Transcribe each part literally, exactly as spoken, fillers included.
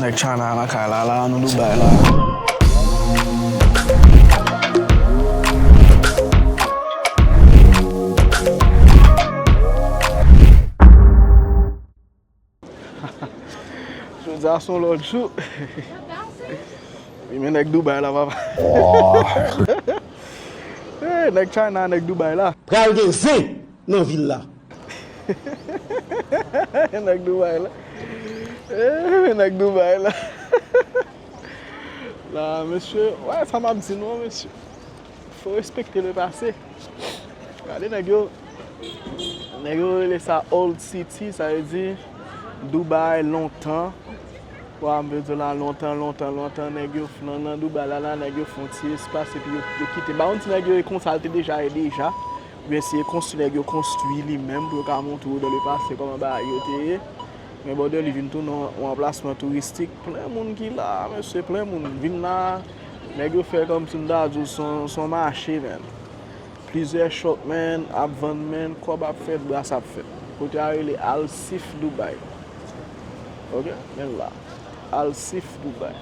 Nèg China lakay la, la, nou Dubai la. Jodi a se yon lòt jou. Wi, men nèg Dubai la, papa. Eh, nèg China, nèg Dubai la. Pral gen zen nan vil la. Nèg Dubai la. Eh, nèg Dubai la. La, mesye, wè, sa m ap di nou, mesye. Fò respekte le pase. Gade nèg yo, nèg yo rele sa Old City, sa vle di Dubai lontan. Wa, m vle di la lontan, lontan, lontan, nèg yo flan nan Dubai la, la, nèg yo fè yon ti espas, epi yo, yo kite. M pa konn si nèg yo e konsa l te deja ye deja, oubyen si e konstwi nèg yo konstwi li menm pou yo ka montre w dan le pase kòman bagay yo te ye. Men bòdè li vin tounen yon, yon anplasman touristik. Plen moun ki la, mesye, plen moun vin la. Nèg yo fè kòmsi m ta di w se yon, se yon mache, man. Plizyè shop, man, ap vann, man, kòb ap fèt, bras ap fèt. Kote a rele Al Sif Dubai. Ok, men la. Al Sif Dubai.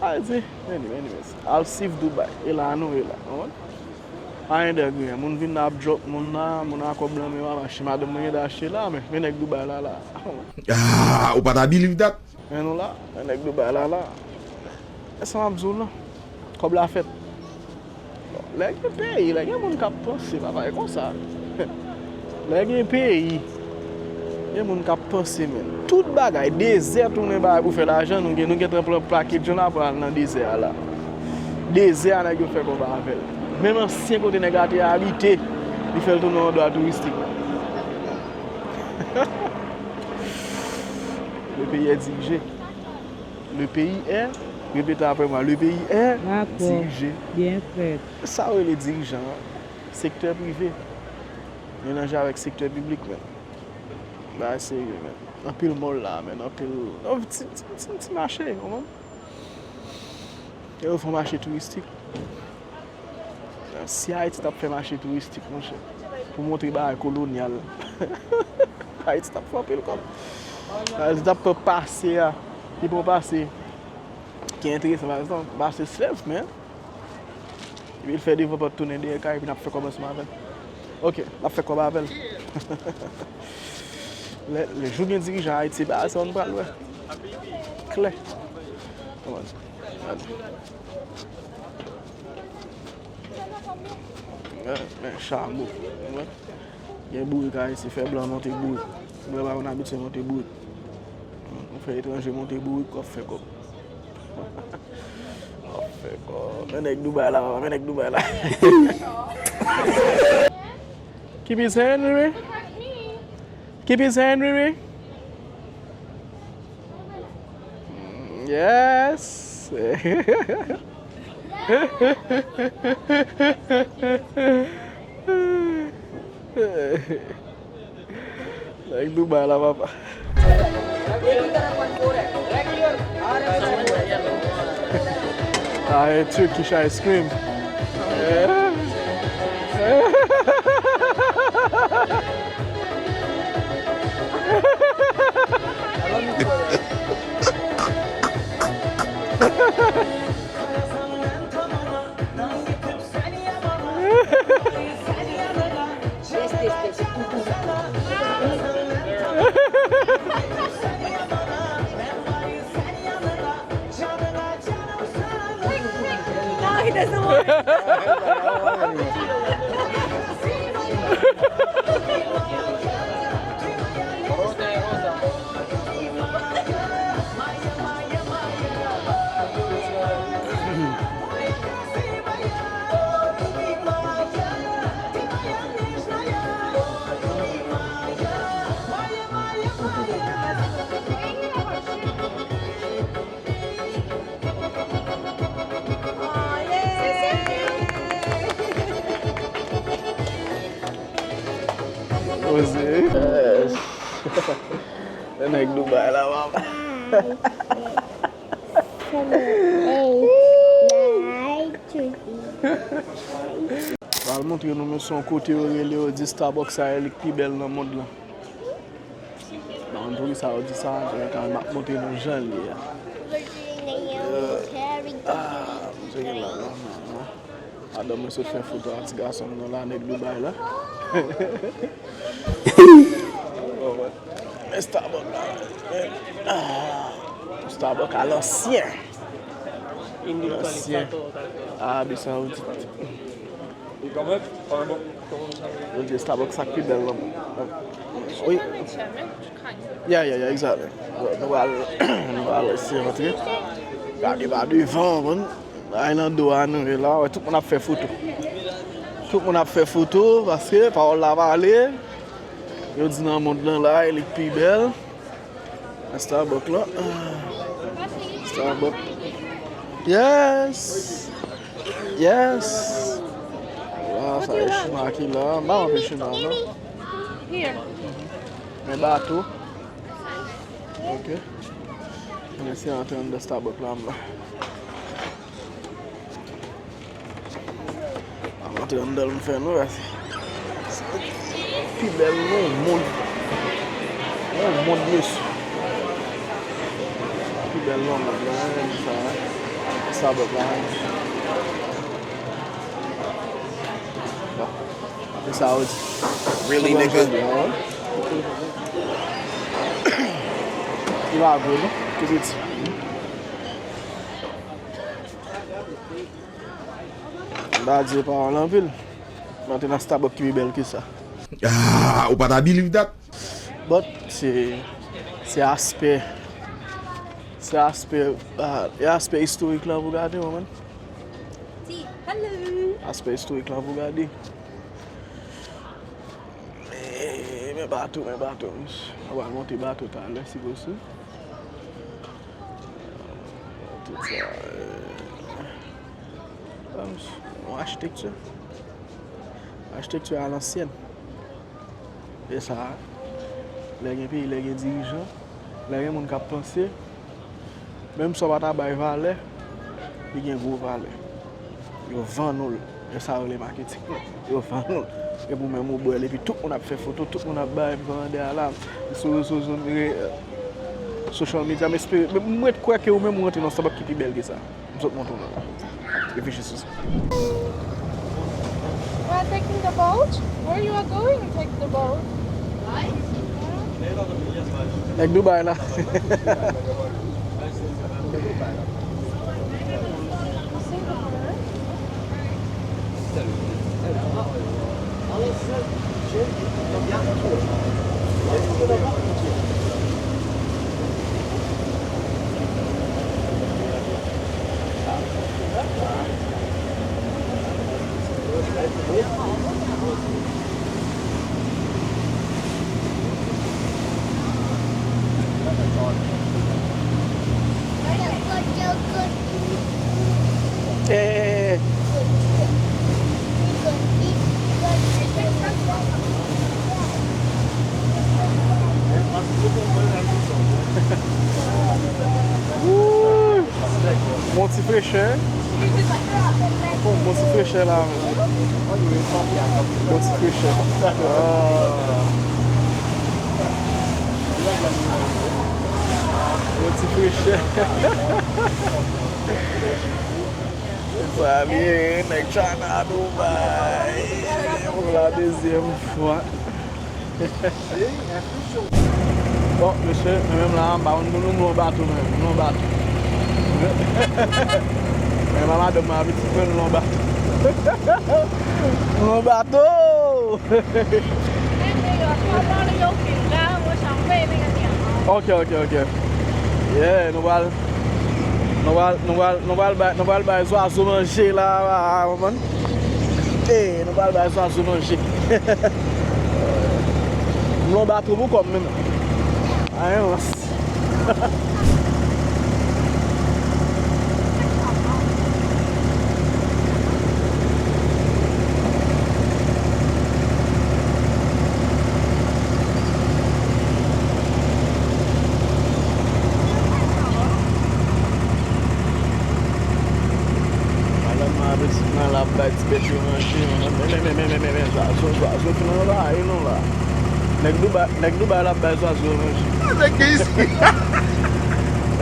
Ayiti, anyway, anyways. Al Sif Dubai. E la nou ye la. Konprann? Pa gen dègre. Moun vin la ap drop moun la, moun a kòb nan men yo ap achte. Madanm mwen gentan achte la, men, men nèg Dubai la, la. Ah, ou pa ta believe that? Men nou la, men nèg Dubai la, la. E sa m ap di w lan. Kòb la fèt. Bon, lè gen peyi, lè gen moun k ap panse, papa, e konsa. Lè gen peyi, gen moun k ap panse, men. Tout bagay, dezè tounen bagay pou fè lajan, nou gen, nou gentan pran plake John la pou al nan dezè a la. Dezè a, nèg yo fè kòb avè l. Menm ansyen kote nèg la te abite, li fè l tounen yon andwa touristik. Le pays est dirigé. Le pays est, répétez après moi, le pays est dirigé. Byen fèt. Sa yo rele dirijan an, sektè prive melanje avèk sektè piblik, men. Bagay serye, men. Anpil mall la, men, anpil, yon ti, ti, ti, ti mache, ou konprann? Yo fè yon mache touristik. Si Ayiti t ap fè mache touristik, monchè, pou montre bagay kolonyal, Ayiti t ap fè anpil kòb. Ayiti t ap pran pase a, li pran pase ki enteresan, pa egzanp, pase Slave, men. Epi l fè devan pòt tounen dèyè kay, epi n ap fè kòb ansanm avè l. Ok, l ap fè kòb avè l. Lè, lè jou gen dirijan Ayiti, se bagay sa nou pral wè. Klè. Kòman? Gade. Men, men, chamo. Gen bourik ayisyen, fè blan monte bourik. Blan pa konn abitye monte bourik. Ou fè etranje monte bourik, w ap fè kòb. W ap fè kòb. Men nèg Dubai la, men nèg Dubai la. Keep his hand, Riri. Keep his hand, Riri. Yes. Nèg Dubai la, papa. I had Turkish ice cream. Yeah. No, he doesn't want it. Oze. Nèg Dubai la, papa. Pral montre nou, men se yon kote yo rele, yo di Starbucks a, e li k pi bèl nan mond lan. Bon, Poukisa yo di sa? Anfen, m ap montre nou jan l ye a. Ah, m cheke la, non, non, non. Madanm mwen sot fè foto ak ti gason m nan la, nèg Dubai la. Men Starbucks la. Ah, Starbucks a lansyen. Lansyen. Arabi Saoudit. Yo di Starbucks sa k pi bèl nan mond. Wi. Ya, ya, ya, egzakte. Nou pral, nou pral eseye rantre. Gade pa devan, man. Ay nan do a nou ye la, wè, tout moun ap fè foto. Tout moun ap fè foto, paske pawòl la pale. Yo di nan mond lan la, e li k pi bèl. Starbucks lan. Starbucks. Yes. Yes. La, sa e chinois ki la. M pa anpe chinois, non. Here. Men bato. Ok. Mwen se antre anndan Starbucks la, m la. Antre anndan l, m fè nou wè. Pi bèl nan mond. Nan mond, mesye. Pi bèl nan mond, mwen renmen sa. Starbucks la. Bon. E sa yo di. Really, nigga? Li pa vre, non? Ki piti. M pa di pawòl anpil. Mwen te nan Starbucks ki pi bèl ke sa. Ah, ou pa ta believe that? But se, se aspè, se aspè, ah, e aspè istorik lan pou gade, man. Hello. Aspè istorik lan pou gade. Eh, men bato, men bato. Mwen pral monte bato talè, si posib. Tout sa, eh, yon achitekti. Achitekti a lansyèn. E sa, lè gen peyi, lè gen dirijan, lè gen moun k ap panse, menm si w pa ta bay valè, li gen gwo valè. Yo vann ou l. E sa yo rele maketing. Yo vann ou l. Epi ou menm ou bwè l, epi tout moun ap fè foto, tout moun ap bay, m kòmande a la, sou rezo, social media, m espere, m ret kwè ke ou menm ou rantre nan Starbucks ki pi bèl ke sa. M sot montre w la. Reflechi sou sa. We are taking the boat. Where you are going, take the boat. Nèg Dubai la. Eh. Wouy! Bon ti frechè. Bon ti frechè la. Bon ti frechè. Ah. Bon ti frechè. Sa vye, nèg China Dubai. Pou la dezyèm fwa. Bon, mesye, mwen menm la, m pa konn pou nou, m nan bato, mwen menm, m nan bato. Men madanm mwen avèti mwen, m nan bato. M nan bato! Ok, ok, ok. Yeah, nou pral, nou pral, nou pral, nou pral bay, nou pral bay zwazo manje la, konprann? Hey, nou pral bay zwazo manje. M nan bato pou kò m menm. Ayen rans. Madanm nan avèti mwen, l ap bay ti bèt yo manje. Men, men, men, men, men, men, men, zwazo, zwazo fin anvayi nou la. Nèg Dubai, nèg Dubai la ap bay zwazo yo manje. Nèg gen espri.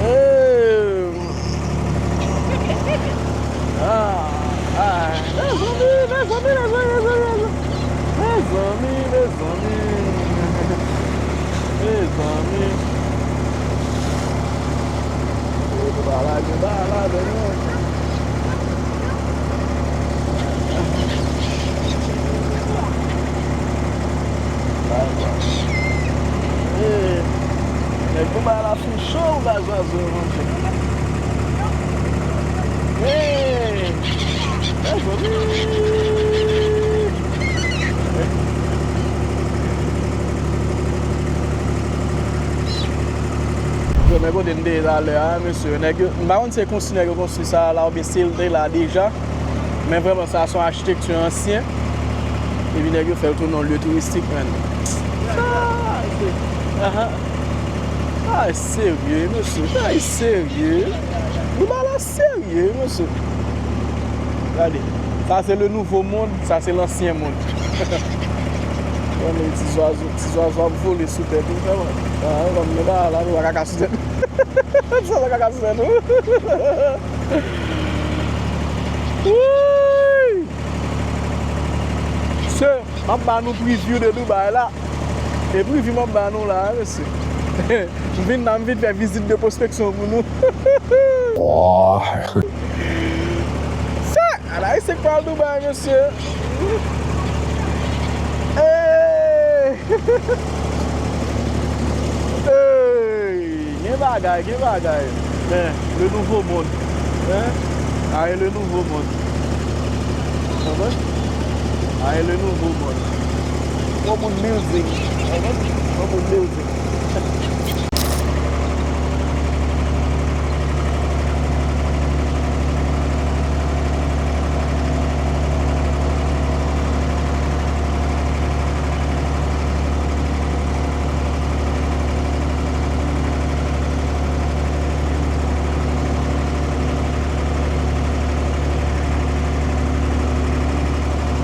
Eh. Ah, ah. Mezanmi, mezanmi, mezanmi, mezanmi. Mezanmi, mezanmi. Mezanmi. Yo pa lage, pa lage, non. Hey, nèg Dubai la fin cho, ou ba zwazo yo manje. Hey, mezanmi. Yo, men kote n te ye talè a, mesye, nèg yo, m pa konn si se konstwi nèg yo konstwi sa a la, oubyen si l te la deja. Men vrèman, sa se yon achitekti ansyen. Epi nèg yo fè l tounen yon lye touristik, menn. Sa, se, ahan. Sa serye, mesye. Sa serye. Dubai la serye, mesye. Gade. Sa se le nouveau monde, sa se l'ancien monde. Bon, men ti zwazo, ti zwazo ap vole sou tèt ou, frè mwen. Ah, kòm nou pa la, nou pa kaka sou tèt. Sa pa kaka sou tèt ou. Wouy! Se, m ap ba nou preview de Dubai la. E preview m ap ba nou la, mesye. M vin la, m vin fè vizit de pwospeksyon pou nou. Se, ala ayisyen k pral Dubai, mesye. Hey! Hey! Gen bagay, gen bagay. Men, le nouveau monde. Hein? Aye, le nouveau monde. Konprann? Aye, le nouveau monde. Gwo moun building. Konprann? Gwo moun building.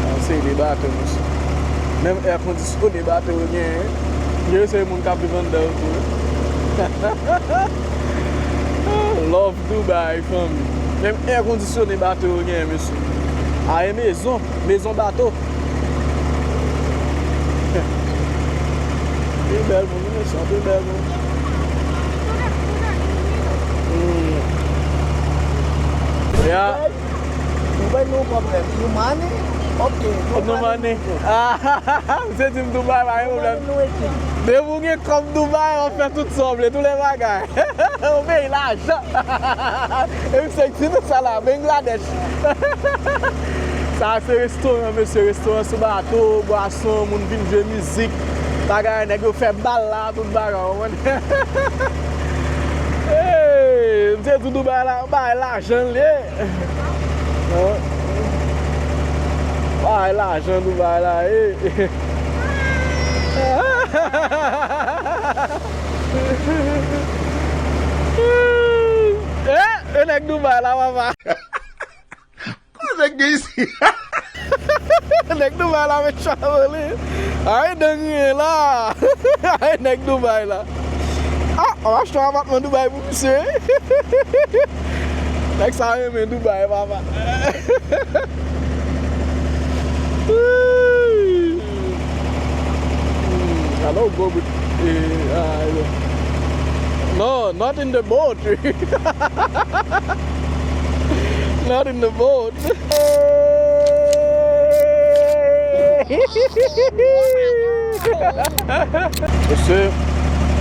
Yon seri de bato, mesye. Menm èkondisyone bato yo genyen. Gen yon seri moun k ap viv anndan yo tou, wi. Love Dubai, fanmi. Menm èkondisyone bato yo genyen, mesye. Aye mezon, mezon bato. Anpil bèl moun, wi, mesye, anpil bèl moun. Hmm. Ya. Dubai no problem. No money? Ok, no money. Ah, misye di m Dubai pa gen pwoblèm. Depi w gen kòb Dubai, w ap fè tout sa w vle, tout lè bagay. Yon peyi lajan. E misye ki di nou sa la, Bangladesh. Sa se restoran, mesye, restoran sou bato, bwason, moun vin jwe mizik, bagay, nèg yo fè bal la, tout bagay, w konprann? Hey, m te di w Dubai la, bay lajan l ye. Bay lajan Dubai la ye. Eh, e nèg Dubai la, papa. Kote nèg gen isi? Nèg Dubai la met chaveli. Ay, dan griyen la. Ay, nèg Dubai la. Ah, w ap achte yon apatman Dubai pou misye. Nèg sa renmen Dubai, papa. Ala w gwo bout. Eh, ah, yeah. No, not in the boat. Not in the boat. Mesye,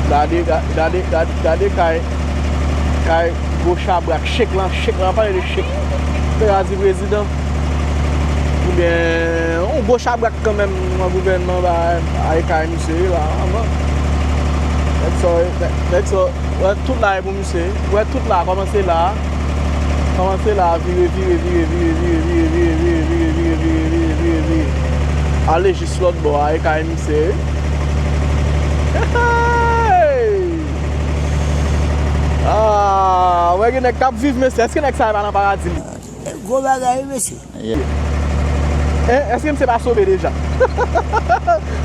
gade, gade, gade, gade, gade kay, kay gwo chabrak, chèk lan, chèk lan, pale de chèk. Pèrazi prezidan. Oubyen, yon gwo chabrak kanmenm, nan gouvènman, ba, ay kay misye, la, anvan. Nèg sa, nèg sa, Wè tout la e pou misye. Wè tout la, kòmanse la. Kòmanse la, vire, vire, vire, vire, vire, vire, vire, vire, vire, vire, vire, vire, vire, vire. Ale jis lòt bò a, e kay misye. Hey! Ah, wè gen nèg k ap viv, mesye. Èske nèg sa yo pa nan paradi? Gwo bagay, mesye. Yeah. Eh, èske misye pa sove deja?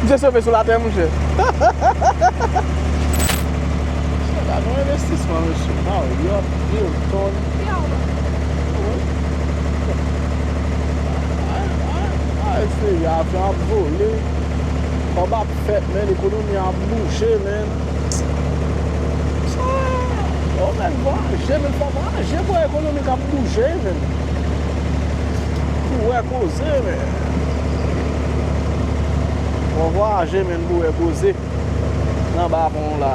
Misye sove sou latè, monchè. Gad yon envestisman, mesye. Marriott, Hilton. Ay, ay, ay, se avyon ap vole. Kòb ap fèt, men, ekonomi ap bouje, men. Sa, yo, men, vwayaje, men, fò vwayaje pou ekonomi k ap bouje, men. Pou wè koze, men. Fò vwayaje, men, pou wè koze. Anba pon la.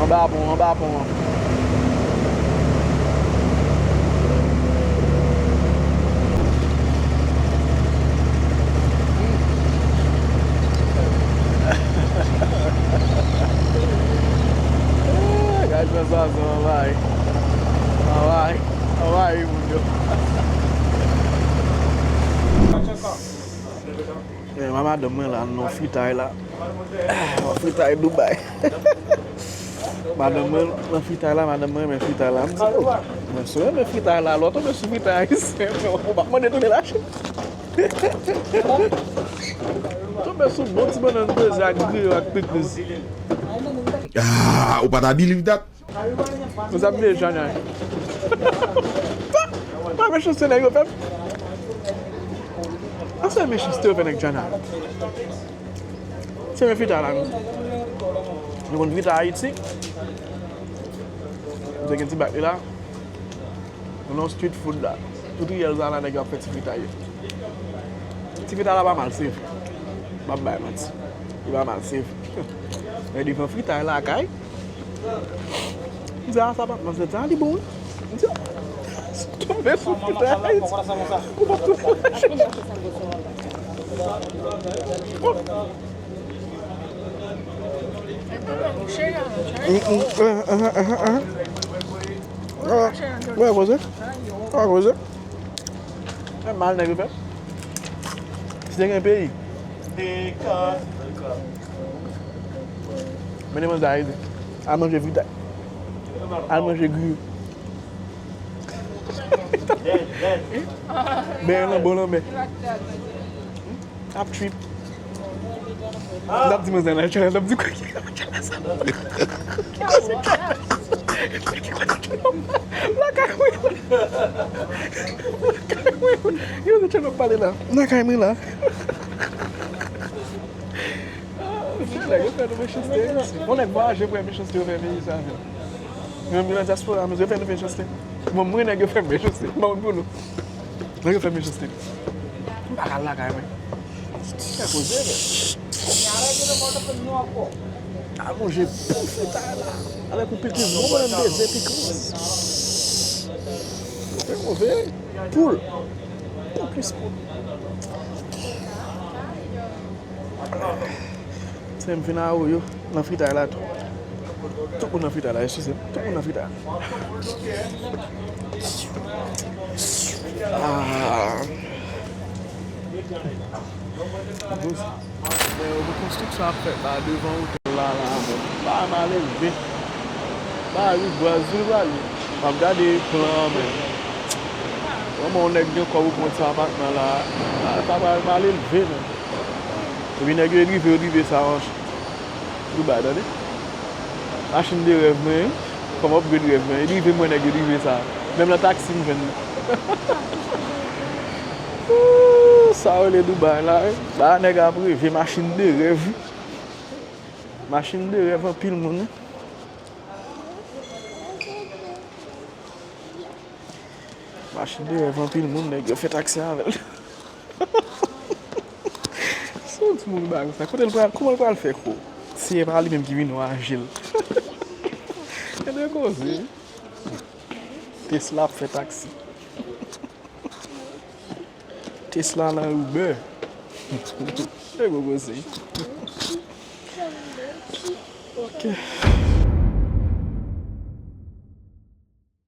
Anba pon, anba pon. Gad jan sa anvayi. Anvayi. Anvayi moun yo. Eh, madanm mwen la, nan fritay la. Fritay Dubai. Madanm mwen nan fritay la, madanm mwen renmen fritay la. M di, oh, mwen sou renmen fritay la, lè w tonbe sou fritay ayisyen, ou pa mande tounen Lachin. Tonbe sou bon ti bannann breze ak griyo ak pikliz. Ah, ou pa ta believe that? Mwen sa bliye Jana. Pa, pa mechanste nèg yo fè m. An se mechanste yo fè nèg Jana. Se men fita la nou. Nou konn fita Ayiti. Nou te gen ti bak li la. Nou nan street food la. Tout riyèl sa la nèg yo ap fè ti fita yo. Ti fita la pa mal, se vre. M ap bay manti. Li pa mal, se vre. Men devan fritay lakay. M di, a, sa pa t manzè, a, li bon, wi. M di, a, si w tonbe sou fritay Ayiti, ou p ap tounen Lachin. Mm, mm, eh, eh, eh, eh. Ah, wè, koze. Wè, koze. Fè mal, nèg yo fè. Si te gen peyi. Mennen manzè Ayiti. Al manje fritay. Al manje griyo. Benyen nan bò lanmè. Ap trip. N ap di manzè nan channel, n ap di kwa ki nan channel sa. Lakay mwen la. Lakay mwen la. Yo, se channel pale la. Lakay mwen la. Nèg yo fè nou mechanste. Yon nèg vwayaje pou mechanste yo fè peyi sa. Menm nan dyaspora, yo fè nou mechanste. Bon, mwen nèg yo fè mechanste. Bon, pou nou. Nèg yo fè mechanste. M pa ka al lakay mwen. Fè koze, men. Al manje bon fritay la. Avèk yon pikliz, bon bannann breze pikliz. Fè move. Poul. Poul plis poul. Se m fin a ou yo nan fritay la tou. Tout moun nan fritay la, eskize m. Tout moun nan fritay la. Ah. Bon, konstriksyon ap fèt la devan otèl la, la, men. Ba malelve. Ba ri bwaz wi pale. M ap gade plan an, men. Kòman yon nèg gen kòb ou pran ti apatman la? Ah, sa pral malelve, men. Epi nèg yo drive, yo drive sa an Dubai, tande. Machin de rèv mwen, wi. Fò m upgrade rèv mwen. Yo drive mwen, nèg yo drive sa. Menm nan taksi m jwenn li. Ooh, sa yo rele Dubai la, wi. La nèg ap reve, machin de rèv. Machin de rèv anpil moun, wi. Machin de rèv anpil moun, nèg yo fè taksi avè l. Se yon timoun bagay sa. Kote l pral, kòman l pral fè kou? Si e pa li menm ki vin waje l. Tande koze. Tesla ap fè taksi. Tesla nan Uber. Se gwo koze. Ok.